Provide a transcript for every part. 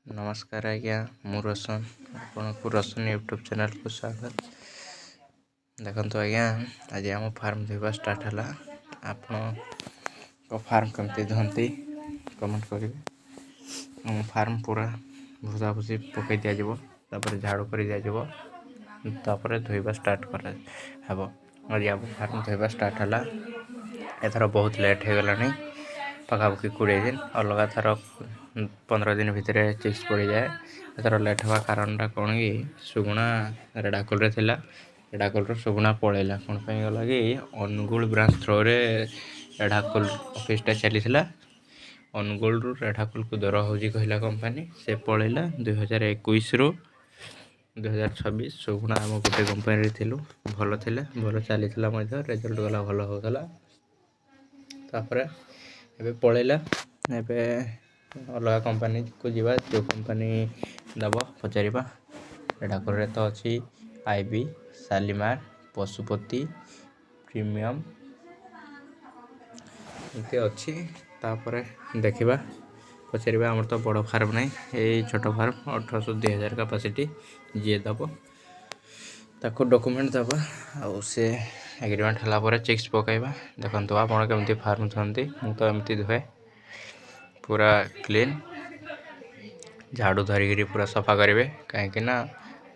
ନମସ୍କାର ଆଜ୍ଞା, ମୁଁ ରୋଶନ। ଆପଣଙ୍କୁ ରୋଶନ ୟୁଟ୍ୟୁବ୍ ଚ୍ୟାନେଲ୍କୁ ସ୍ୱାଗତ। ଦେଖନ୍ତୁ ଆଜ୍ଞା, ଆଜି ଆମ ଫାର୍ମ ଧୋଇବା ଷ୍ଟାର୍ଟ ହେଲା। ଆପଣଙ୍କ ଫାର୍ମ କେମିତି ଧୁଅନ୍ତି, କମେଣ୍ଟ କରିବେ। ଆମ ଫାର୍ମ ପୁରା ଭୁଷାଭୁଷି ପକାଇ ଦିଆଯିବ, ତାପରେ ଝାଡ଼ୁ କରି ଦିଆଯିବ, ତାପରେ ଧୋଇବା ଷ୍ଟାର୍ଟ କରା ହେବ। ଆଜି ଆମ ଫାର୍ମ ଧୋଇବା ଷ୍ଟାର୍ଟ ହେଲା। ଏଥର ବହୁତ ଲେଟ୍ ହେଇଗଲାଣି, ପାଖାପାଖି 20 ଦିନ। ଅଲଗା ଥର 15 ଦିନ ଭିତରେ ଚିକ୍ସ ପଡ଼ିଯାଏ। ଏଥର ଲେଟ୍ ହେବା କାରଣଟା କ'ଣ କି, ସୁଗୁଣା ରେଢ଼ାଖୋଲରେ ଥିଲା। ରେଢ଼ାଖୋଲରୁ ସୁଗୁଣା ପଳେଇଲା। କ'ଣ ପାଇଁ ଗଲା କି, ଅନୁଗୁଳ ବ୍ରାଞ୍ଚ ଥ୍ରୋରେ ରେଢ଼ାଖୋଲ ଅଫିସଟା ଚାଲିଥିଲା। ଅନୁଗୁଳରୁ ରେଢ଼ାଖୋଲକୁ ଦୂର ହେଉଛି କହିଲା କମ୍ପାନୀ, ସେ ପଳେଇଲା। 2021ରୁ 2026 ସୁଗୁଣା ଆମ ଗୋଟେ କମ୍ପାନୀରେ ଥିଲୁ। ଭଲ ଥିଲା, ଭଲ ଚାଲିଥିଲା ମଧ୍ୟ, ରେଜଲ୍ଟ ଗଲା ଭଲ ହେଉଥିଲା। ତାପରେ ଏବେ ପଳେଇଲା। ଏବେ ଅଲଗା କମ୍ପାନୀକୁ ଯିବା, ଯେଉଁ କମ୍ପାନୀ ଦେବ ପଚାରିବା। ରେଢ଼ାଖୋଲରେ ତ ଅଛି I B, Shalimar, Pashupati, premium ଏମିତି ଅଛି। ତାପରେ ଦେଖିବା, ପଚାରିବା। ଆମର ତ ବଡ଼ ଫାର୍ମ ନାହିଁ, ଏଇ ଛୋଟ ଫାର୍ମ, 1800 2000 କାପାସିଟି। ଯିଏ ଦେବ ତାକୁ ଡକୁମେଣ୍ଟ ଦେବା ଆଉ ସେ ଏଗ୍ରିମେଣ୍ଟ ହେଲା ପରେ ଚିକ୍ସ ପକାଇବା। ଦେଖନ୍ତୁ, ଆପଣ କେମିତି ଫାର୍ମ ଧୁଅନ୍ତି? ମୁଁ ତ ଏମିତି ଧୁଏ, ପୁରା କ୍ଲିନ୍ ଝାଡ଼ୁ ଧରିକିରି ପୁରା ସଫା କରିବେ, କାହିଁକି ନା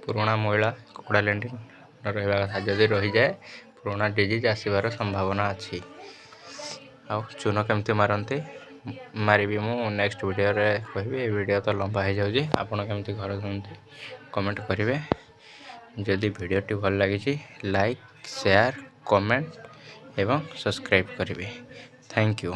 ପୁରୁଣା ମଇଳା କୁକୁଡ଼ା ଲେଣ୍ଡିଂ ରହିବା କଥା। ଯଦି ରହିଯାଏ, ପୁରୁଣା ଡିଜିଜ୍ ଆସିବାର ସମ୍ଭାବନା ଅଛି। ଆଉ ଚୂନ କେମିତି ମାରନ୍ତି, ମାରିବି ମୁଁ ନେକ୍ସଟ ଭିଡ଼ିଓରେ କହିବି। ଏ ଭିଡ଼ିଓ ତ ଲମ୍ବା ହେଇଯାଉଛି। ଆପଣ କେମିତି ଘର ଧୁଅନ୍ତି, କମେଣ୍ଟ କରିବେ। ଯଦି ଭିଡ଼ିଓଟି ଭଲ ଲାଗିଛି, ଲାଇକ୍, ସେୟାର, କମେଣ୍ଟ ଏବଂ ସବସ୍କ୍ରାଇବ୍ କରିବେ। Thank you.